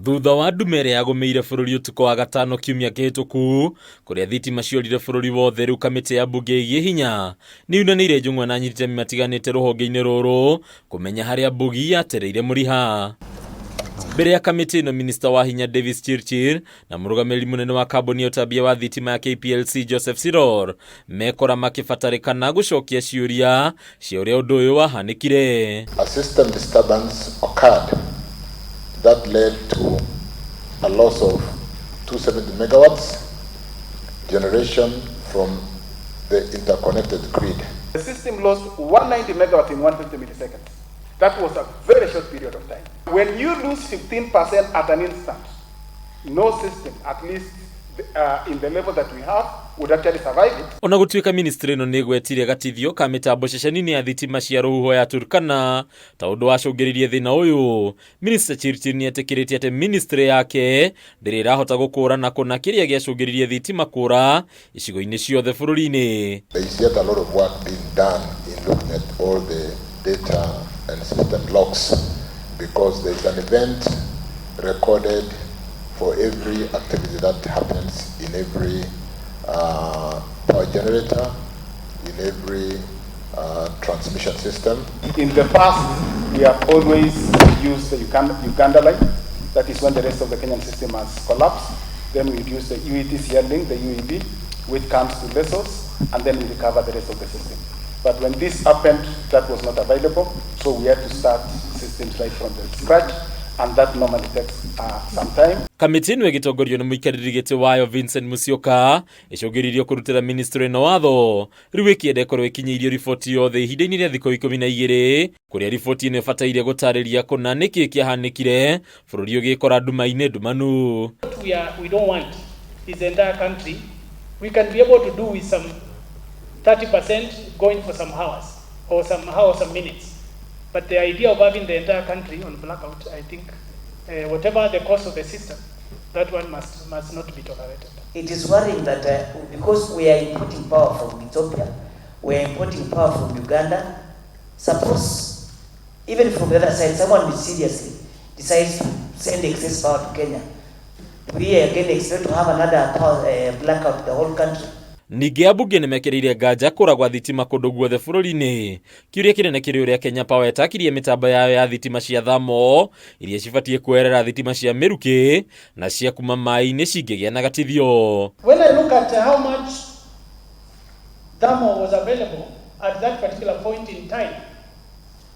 Thutha wa ndume ĩrĩa yagũmĩire bũrũri ũtukũ wa gatano kiumia kĩhĩtũku kũrĩa thitima ciorire bũrũri wothe rĩu kamĩtĩ ya mbunge ĩgiĩ hinya nĩyunanĩire njũng'wa na anyiti itemi matiganĩte rũhonge-inĩ rũrũ kũmenya harĩa mbugi yatereire mũriha. Mbere ya kamĩtĩ ĩno minista wa hinya Davis Chirchir na mũrũgamĩrĩri mũnene wa kambuni ya ũtambia wa thitima ya KPLC Joseph Siror mekora makĩbatarĩkana gũcokia ciũria cia ũrĩa ũndũ ũyũ wahanĩkire. A system disturbance occurred that led to a loss of 270 megawatts generation from the interconnected grid. The system lost 190 megawatts in 150 milliseconds. That was a very short period of time. When you lose 15% at an instant, no system, at least in the level that we have, would actually survive it. Ona gũtuĩka ministry ĩno nĩ ĩgwetire gatithio ka mĩtambo ceceni-inĩ ya thitima cia rũhuho ya Turkana ta ũndũ wacũngĩrĩirie thĩna ũyũ, Minista Chirchir nĩ etĩkĩrĩte atĩ ministry yake ndĩrĩ ĩrahota gũkũrana kũna kĩrĩa gĩacũngĩrĩirie thitima kũra icigo-inĩ ciothe bũrũri-inĩ. There is yet a lot of work being done in looking at all the data and system logs because there is an event recorded for every activity that happens in every power generator, in every transmission system. In the past, we have always used the Uganda line. That is when the rest of the Kenyan system has collapsed. Then we use the UETCL link, the UEB, which comes to Lessos, and then we recover the rest of the system. But when this happened, that was not available, so we had to start systems right from the scratch, and that normally takes some time. Kamĩtĩ ĩno ĩgĩtongorio nĩ mũikarĩri gĩtĩ wayo Vincent Musyoka ĩcũngĩrĩirio kũrutĩra ministry ĩno watho rĩu ĩkĩenda ĩkorwo ĩkinyĩirio riboti yothe ihinda-inĩ rĩa thikũ 12 kũrĩa riboti ĩno ĩbataire gũtarĩria kũna nĩkĩ kĩahanĩkire bũrũri ũgĩkora nduma-inĩ ndumanu. What we don't want is the entire country. We can be able to do with some 30% going for some hours or some hours, some minutes. But the idea of having the entire country on blackout, I think, whatever the cost of the system, that one must not be tolerated. It is worrying that because we are importing power from Ethiopia, we are importing power from Uganda. Suppose, even from the other side, someone mysteriously decides to send excess power to Kenya. We again expect to have another power blackout the whole country. Ningĩ ambunge nĩ mekĩrĩire nganja kũra gwa thitima kũndũ guothe bũrũri-inĩ. Kĩũria kĩnene kĩrĩ ũrĩa Kenya Power ĩtakirie mĩtambo yayo ya thitima cia thamo iria cibatiĩ kuoerera thitima cia mĩrukĩ na cia kuma maĩ-inĩ cingĩgĩa na gatithio. When I look at how much thermal was available at that particular point in time,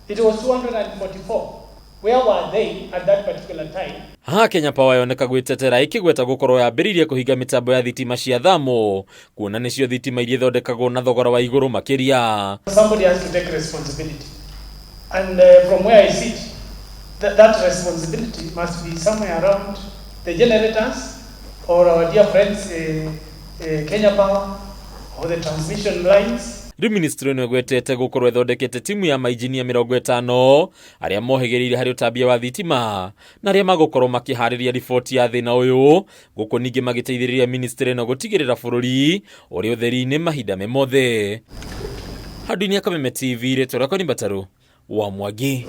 it was 244. Where were they at that particular time? Haha Kenya Power yoneka gwĩtetera ĩkĩgweta gũkorwo yambĩrĩirie kũhinga mĩtambo ya thitima cia thamo kuona nĩcio thitima iria ithondekagwo na thogora wa igũrũ makĩria. Somebody has to take responsibility. And from where I sit, that responsibility must be somewhere around the generators or our dear friends, Kenya Power, or the transmission lines. Rĩu ministry ĩno ĩgwetete gũkorwo ĩthondekete timu ya mainjinia 50 arĩa mohĩgĩrĩire harĩ ũtambia wa thitima na arĩa magũkorwo makĩharĩria riboti ya thĩna ũyũ gũkũ ningĩ magĩteithĩrĩria ministry ĩno gũtigĩrĩra bũrũri ũrĩ ũtheri-inĩ mahinda me mothe. Handũ-inĩ ya Kameme TV, rĩtwa rĩakwa nĩ Mbataru wa Mwangi.